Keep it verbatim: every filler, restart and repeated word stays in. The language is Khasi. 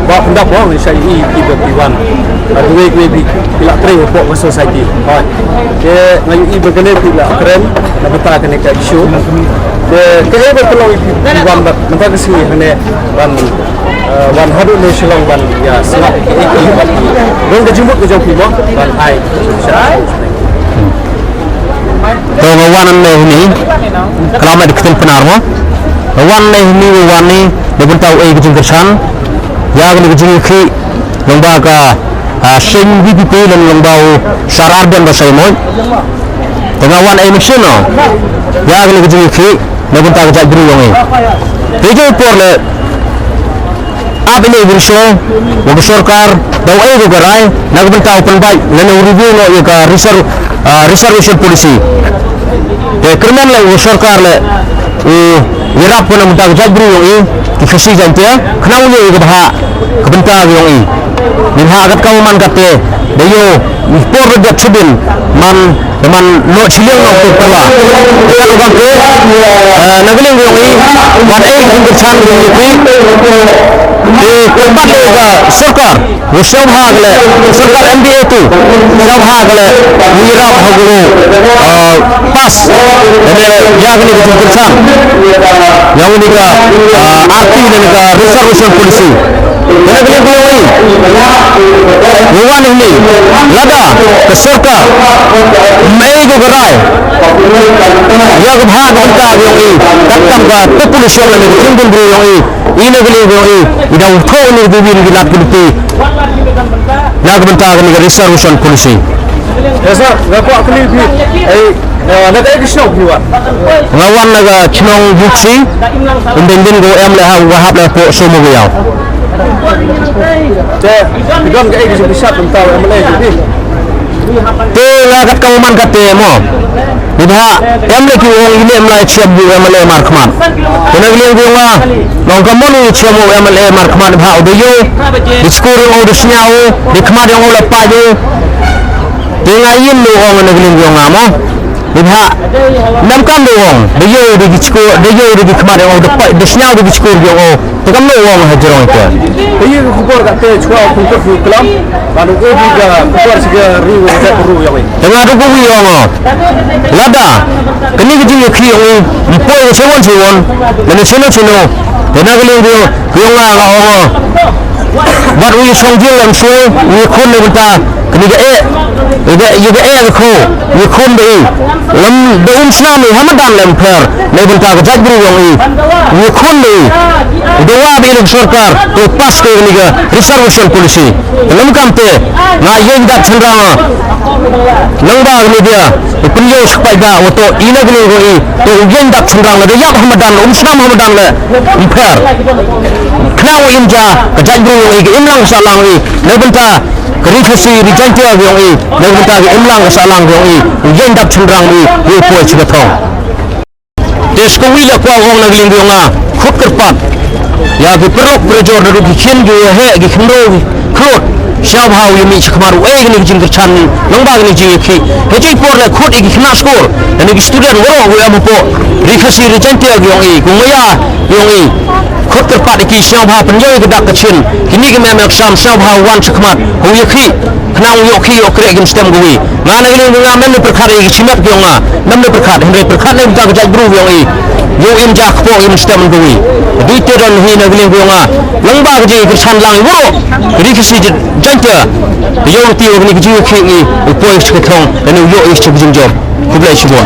Ba pyndap mo ngi sa ïohi ki ba ki wan. Ba kiwei kiwei phi ki la trei hapoh ka society. Hooid. Te nga ïohi ba kane phi la kren na bynta kane ka issue. Te kaei ba ka long ïa phi phi wan bad mynta ka sngi hangne ban, eh, wan haduh ne Shillong ban ïa sngap kiei kiei ba ki long ka jingmut ka jong phi mo ban ai. To nga wan hangne hynne, klam ïa ka ktien Pnar mo. Nga wan hangne hynne, nga wan hangne na bynta uei ka jingkyrshan ïa kane ka jingïakhih lyngba ka, ah, seng V P P lane lyngba u Sar Ardent Basaiawmoit. Te nga wan ai mission no ïa kane ka jingïakhih na bynta ka jaitbynriew jong ngi. Te jong i por leh ap ine i Byrshah wa ka sorkar da uei ka rai na ka bynta u pynbeit lane u review noh ïa ka reser-, ah, reservation policy. Te kyrmen leh u sorkar leh u ïarap na ka bynta ka jaitbynriew jong i ki Khasi Jaiñtia khnang u ïoh ïa ka bhah ka bynta ka jong i. Ngi bhah kat ka man kat te da ïoh i por da jot shibun man da man noh shiliang noh tur pyrla. Kat ka te, eh, na ka liang ka jong i wan ai ka jingkyrshan ka jong i. Te kyrpad ïa ka sorkar, u sngewbha ka leh sorkar M D A tu, sngewbha ka leh u ïarap ha u, eh, pass lane ïa kane ka jingkyrshan ïa kane ka, eh, R P lane ka reservation policy. Kane ka liang ka jong i nga wan hangne, lada ka sorkar ym ai ka rai ïa ka bhah ka bynta ka jong i katkam ka population lane ka jingbynriew jong i, ine ka liang ka jong i i dang thoh ine ka bill ki lad ki lynti na ka bynta kane ka reservation policy. Yes sir, nga kwah kylli phi, eh, eh, na kaei ka shnong phi wan? Nga wan na ka shnong Buksi. Ym dei dei ko em leh ha, u hap leh hapoh Sohmo Baïaw. Te phi don kaei ka jingpynshitom mynta u M L A jong phi? Te nga kat ka man kat te mo, ngi bhah em leh ki ong ine em leh shem u M L A markhmat. Te na ka liang jong nga, nong ka mon u shem u M L A markhmat, bhah u da ïoh, da skur ïoh u da sñiaw, da khmat ïoh u la pait ïoh. Te nga ïohi u ong na ka liang jong nga mo, ngi bhah nam kam da ong da ïoh da ki skur, da ïoh da ki khmat ïoh u, da pait da sñiaw da ki skur ïoh u. Te kam no ong ha jrong ite. Te ïa ka khubor ka te chwa u khun ka khu klam. Ba no ko bi ka khubor si ka ri wa ka ru ïa wi. Te nga ruh ko wi ong o. Lada kani ka jingïakhih ong i ym poi ka sewon sewon. Lane sino sino. Te na ka liang ong nga la ong o. Wat u ïa shong jil lam shuh u ïa khun na bynta kani ka eh. Ïa ka, ïa ka eh ka kho u ïa khun ba i. Lem da um snam i ha madan lem pher na bynta ka jaitbynriew yong i. U ïakhun ba i, u dawa ba i na ka sorkar, to u pass ko ïa kani ka reservation policy. Te lem kam te nga ïeng dak shynrang, nang ba kani dia u pynïoh shakpaid ba wa to i na kani ko i, to u ïeng dak shynrang, da ïap ha madan, um snam ha madan le, um pher. Khnang u im ja ka jaitbynriew yong i, ka imlang ka sahlang i na bynta ka Ri Khasi Ri Jaintia yong i, na bynta ka imlang ka sahlang yong i, u ïeng dak shynrang i, u poi sha ka thong. Te sngewbha ïa ka ong na ka liang yong nga, khut kyrpad ïa ki paralok parajor naduh ki khin ki heh ki khyndew ki khlot. Sngewbha u ïa mih shakhmat u ei kane ka jingkyrshan nang ba kane ka jingïakhih. Hei jingpor leh khut ïa ki khynnah skur, kane ki student waroh u em hapoh Ri Khasi Ri Jaintia yong i, ki maya yong i. Khut kyrpad ïa ki sngewbha pynïoh ïa ka dak ka jingkynmaw ïa ka sam sngewbha u wan shakhmat u ïakhih. Khnang u ïoh khih ïoh kreh ki mynstem ka wi. Nga na ka liang ka nga mem ne pyrkhat ïa ki shimet ki yong nga. Mem ne pyrkhat hynrei pyrkhat na ka bynta ka jaitbru yong i. Ïoh im ja kpoh ki mynstem ka wi. Dei te don hi na ka liang ka yong nga. Lyngba ka jingkyrshan lang i waroh. Ka Ri Khasi Jaintia. Ïoh ti wa kane ka jingkhih ngi. U poi sha ka thong. Lane u ïoh i sha ka jingjop. Khublei shibun.